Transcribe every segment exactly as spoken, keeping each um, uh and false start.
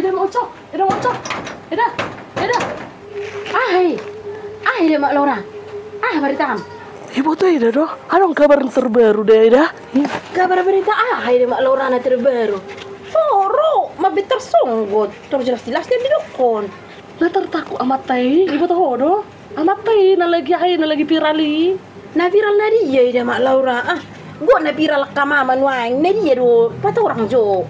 Eda, Mak Ucok, Eda, Mak Ucok, Eda, Eda. Aha i? Aha i, Eda, Mak Laura? Aha baritaam? Iboto, Eda, do? Adong kabar terbaru da, Eda? Kabar berita aha, Eda, Mak Laura, na terbaru? Ro, ro, mambentar songgot. Tor jelas-jelas nian didokkon. Na tartakku amanta i, iboto ho do? Amanta i na lagi aha i, na lagi viral i. Na viral na dia, Eda, Mak Laura? Ah, gok na viral angka mama nuaeng, na dia do? Patorang jo.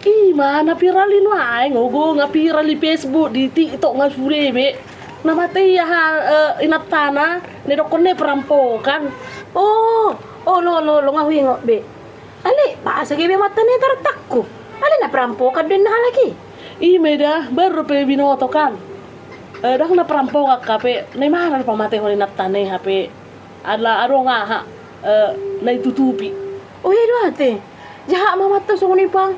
I ma na viral i nuaeng, ogo, nga viral di Facebook, di TikTok, nga sude be. Na mate i aha, eh, inantana, na didokkon na i perampokan. Oh, olo, olo, olo, nga huingot be. Alai, boasa gabe amanta na i tartakku? Alai na perampokan do inna halak i? I ma, Eda, baru dope binoto kan. Eh, ndang na perampokan hape, na imana do pamatehon inantana i hape. Ala adong aha, eh, na ditutupi. Oh, i do ate. Jahat ma amanta songon i, pang.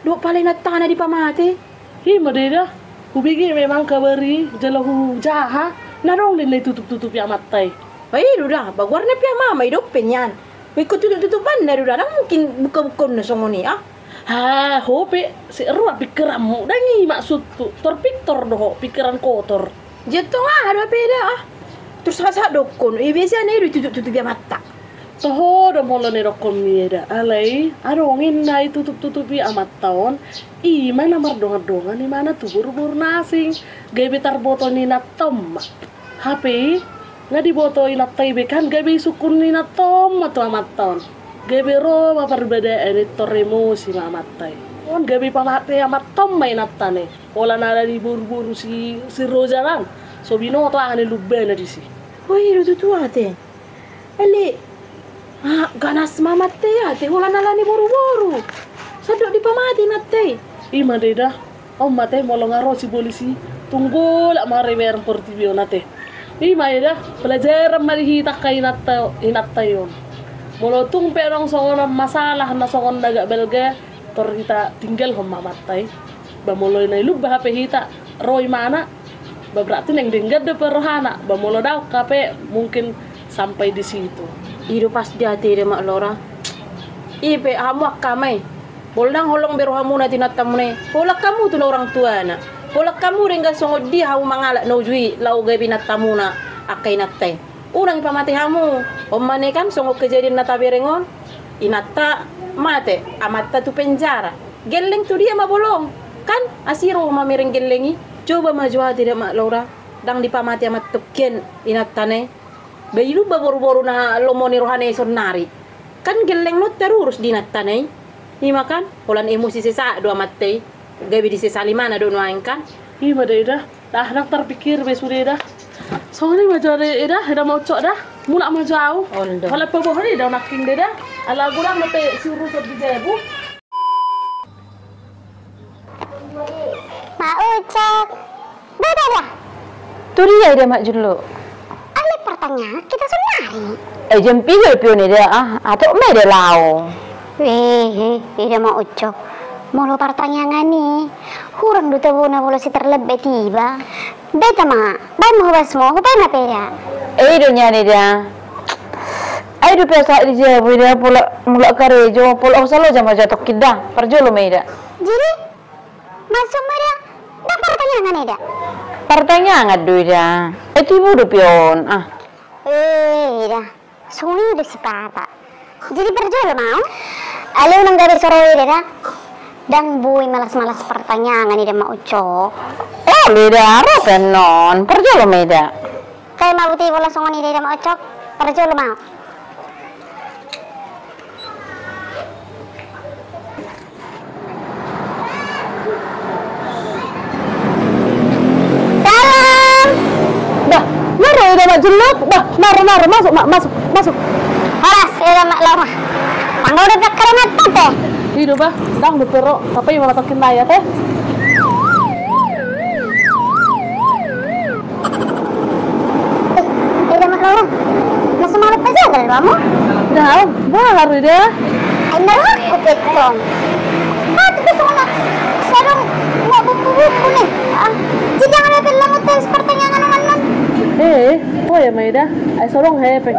Dohot pala inantana dipamate. I ma, Eda. Hubege memang kabar i, jala hujaha. Na adong do na ditutup-tutupi amanta i. Ba i do da, ba goarna pe aha, mama i dope nian. Ingkon tutup-tutupanna do da, ndang mungkin bukka-bukkaonna songon i, ah. Ha, ho pe, sai roa pingkiranmu, ndang i maksudhu, tor pintor do ho, pingkiran kotor. Jia tong aha do hape da, ah. Tor sahat-sahat dokkon, i biasana i do ditutup-tutupi amanta. Toho do molo na didokkonmi, Eda, alai adong inna ditutup-tutupi amanta on, i ma na mardongan-dongan, i ma na tu boru-boru na asing, gabe tarboto ni inanta on ma. Hape i, nga diboto inanta i be kan, gabe disungkun ni inanta on ma tu amanta on. Gabe ro ma parbadaan i, tor emosi ma amanta i. On gabe pamate amanta on ma inantana i. Holan ala ni boru-boru si, si Roja lan. So binoto aha na lumbana disi. Oh, i do tutu ate. Alai, ah, ganas ma amanta i ate, holan ala ni boru-boru. Sandok dipamate inanta i. I ma, Eda. On ma ate, molo nga ro sibolis i, tung golap ma harebean portibi on ate. I ma, Eda, pelajaran ma di hita angka inanta, inanta i on. Molo tung pe adong songon masalah na songon na agak balga, tor hita tinggalhon ma amanta i. Ba molo na dilumba hape hita, ro imana, ba berarti naeng denggan dope rohana. Ba molo daong hape, mungkin sampai di situ. I do pasti ate, Eda, Mak Laura. I pe hamu angka ama i. Molo ndang holong be rohamuna tu inantamuna i, holan hamu tu na orang tuana. Holan hamu denggan songon dia hamu mangalap na uju i laho gabe inantamuna angka inanta i. Unang ipamate hamu. On ma na i kan songon kejadian na tabereng on, inanta mate, amanta tu penjara. Gelleng tu dia ma bolong? Kan asi ro mamereng gelleng i. Coba ma jo ate, Eda, Mak Laura, ndang dipamate amanta on inantana i. Ba dilumba boru-boru na lomo ni rohana i saonnari. Kan gelleng non tarurus di inantana i. I ma kan, holan emosi sesaat do amanta i. Gabe disesali ma na do nuaeng kan. I ma da, Eda. Dah, ndang tarpikir be sude da. Songon i ma jo da, Eda, Eda Mak Ucok da. Mulak ma jo au. Olo. Holan paboa ho da, Eda, nangkin da, Eda. Ala godang dope si urusan di jabu. Mak Ucok. Beda da. Tu dia, Eda Mak Juluk. Alai partangiangan hita saonnari. Eh, jam piga pe on, Eda, ah, atok ma, Eda, laho. Weh, Eda Mak Ucok. Molo partangiangan i, hurang do tabona molo sai terlambat iba. Beta ma, baen ma hobasmu, hubaen hape, Eda. Eh, i do nian, Eda. Ai dope sahat di jabu, Eda, pola mulak karejo, pola ho salo jam saja tongkin da. Parjolo ma, Eda. Jadi, maksudmu, Eda, ndang partangiangan, Eda? Partangiangan do, Eda. Eh, tibu dope on, ah. Eh, Eda. Songon i do sipata. Jadi parjolo ma au. Alai unang gabe so ro, Eda, da. Ndang boi malas-malas partangiangan, Eda Mak Ucok. Eh, Eda, ro pe annon. Parjolo ma, Eda. Kai ma buti bola songon i da, Eda Mak Ucok. Parjolo ma au. Salam. Bah, maro Eda Mak Juluk. Bah, maro, maro, masuk, Mak, masuk, masuk. Horas, Eda Mak Laura. Tanggo udah pakai mata teh. I do, bah, ndang dope ro, tapi mama tokin naya teh. Eh, Eda Mak Laura. Masuk malam aja ada kamu? Dah, baru dah. Ai, na ro aku pe tong. Ah, tapi soalna sarung nggak bumbu-bumbu nih. Ah, jadi jangan ada langut tes pertanyaan anak-anak. Eh, oh ya, Maida. Ai, sorong he pe.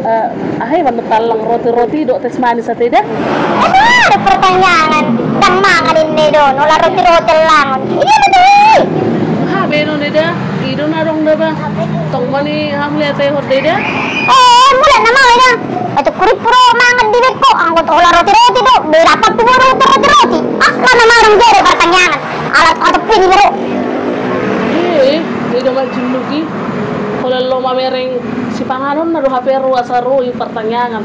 Eh, aha i, manut tallang roti-roti dohot teh manis ate da. Eh, ada pertanyaan. Ndang mangan inna i do. Holan roti-roti allangon. Idia ma tahe i? Aha baenon eda? I do na adong da ba. Tong ma ni hamu liat i hot da eda? Oh, mulak nama eda. Ate kurip puro mangan di beko. Anggo tu holan roti-roti do. Be dapat tu boru tu roti-roti. Ah, mana marung jere partangiangan. Alat atau pini do. Eh, eda Mak Julluk i. Holan lo mamereng sipanganon na do hape ro asa ro i partangiangan.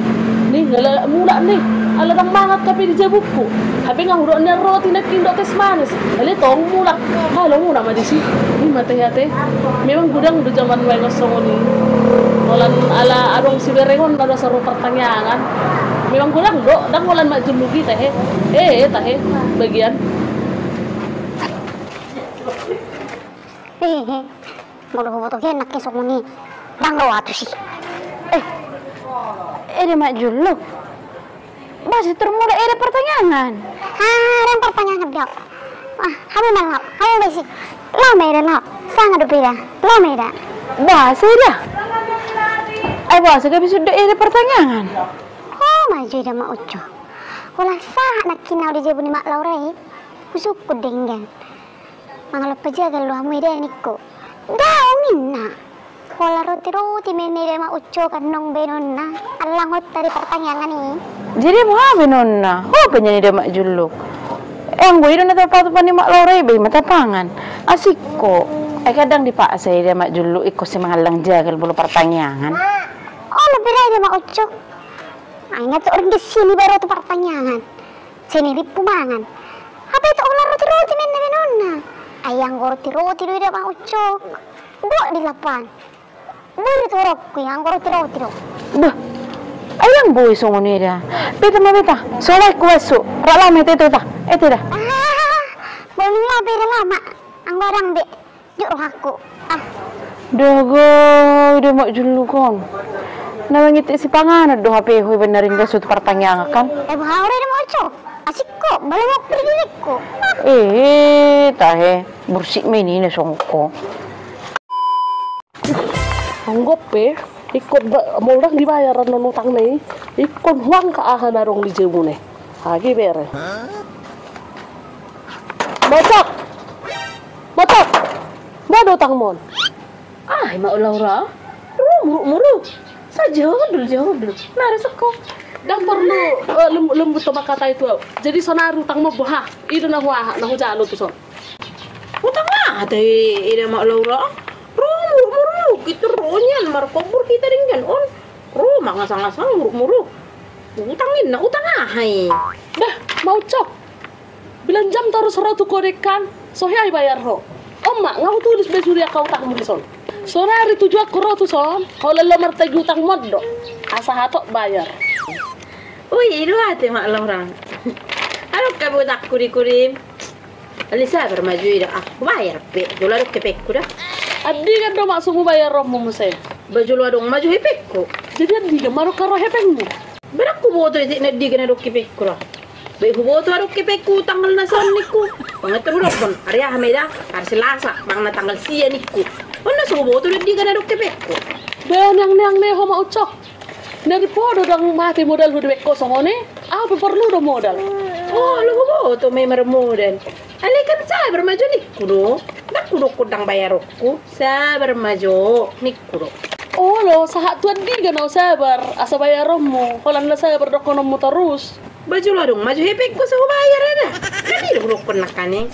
Ni, ala mulak ni. Ala dang mangan hape di jabukku. Hape nga hudok ni roti na kindo tes manis. Ale tong mulak. Halo muna ma disi. Ni mate hate. Memang godang do jaman baengon songon i. Holan ala adong siberengon na do asa ro partangiangan. Memang godang do, dang holan Mak Julluk i tahe. Eh, tahe. Bagian. Hehe. Molo huboto hian nangkin songon i. Dang ro au tusi. Eh. Eda Mak Julluk. Boasa tor mulak eda partangiangan? Ah, dang partangiangan do. Ah, hamu ma laho, hamu ma isi. Laho ma eda laho. Sanga dope eda. Laho ma eda. Boasa eda? Ai boasa gabe suda eda partangiangan? Ho ma jo eda Mak Ucok. Holan sahat nangkin au di jabu ni Mak Laura i. Husungkun denggan. Mangalompa jagal do hamu eda ningku. Daong ninna. Holan roti-roti ma i eda Mak Ucok, annon baenonna. Allangonta di partangiangan i. Jadi molo aha baenonna? Ho pe nian eda Mak Julluk. Eh, anggo i do na tapatupa ni Mak Laura i, ba i ma tapangan. Asik ho. Ai kadang dipaksa eda Mak Julluk ingkon sai mangallang jagal molo partangiangan. Olo pe da eda Mak Ucok. Ai nga tu ringgit sini baru tu partangiangan. Sini ripu mangan. Hape tu holan roti-roti ma i baenonna. Ai anggo roti-roti do eda Mak Ucok. Boi di lapan. Boi di torokku i anggo roti-roti do. Bah. Ai dang boi songon i da. Beta ma beta. Solai ku basu. Ra lama ete ete da. Ete da. Ah, boi ma beta lama. Anggo dang be. Jok rohangku. Ah. Dagai, eda Mak Julluk on. Na mangitik sipanganon do hape ho iba na ringgas tu partangiangan kan. Eh, boha ora eda Mak Ucok. Asik ho, bala ma pudi diriku. Eh, tahe. Bursik ma i ninna songon ho. Anggo pe, ingkon ba-, molo dang dibayar annon utangna i, ingkon huangka aha na adong di jabuna i. Agi bere. Mocok! Mocok! Ba do utangmon? Ah, ima Laura. Ro muruk-muruk. Sa jodul, jodul. Nari seko. Dang porlu, eh, lem-, lembut tu mangkatai tu au. Jadi sonari utangmon boha? I do na huaha, na hujalo tu son. Utang aha tahe eda Mak Laura? Ro muruk-muruk, itu ro nian markobor hita denggan on. Ro mangasang-asang muruk-muruk. Utang ninna, utang aha i? Bah, Mak Ucok. Bilanjam torus ro tu ho denggan, so hea dibayar ho. On ma, nga hutulis be sude angka utangmu dison. Sonari tujuanku ro tuson, holan laho martagi utangmon do. Asa hatop bayar. Ui, i do ate Mak Laura. Adong hape utangku di ho i. Alai sabar ma jo i da, ah, hubayar pe, jolo adong hepengku da. Andigan do maksudmu bayaronmu muse? Ba jolo adong ma jo hepengku. Jadi andigan ma adong ro hepengmu? Ba dang huboto i tek na andigan adong hepengku da. Ba huboto adong hepengku tanggal na son ningku. Mangan tu dokkon, ari aha ma i da, ari Selasa, mangan na tanggal sia ningku. On na so huboto do andigan adong hepengku. Ba neang-neang ne ho Mak Ucok. Nari podo dang mate modalhu dibaen ho songon i, au pe porlu do modal. Oh, laho huboto ma i marmodal. Alai kan sabar ma jo ningku do. Dang hudokkon dang bayaronku. Sabar ma jo ningku do. Olo, sahat tu andigan au sabar, asa bayaronmu, holan na sabar dohononmu torus. Ba jolo adong ma jo hepengku asa hubayar eda. Kan i do hudokkon nangkaning.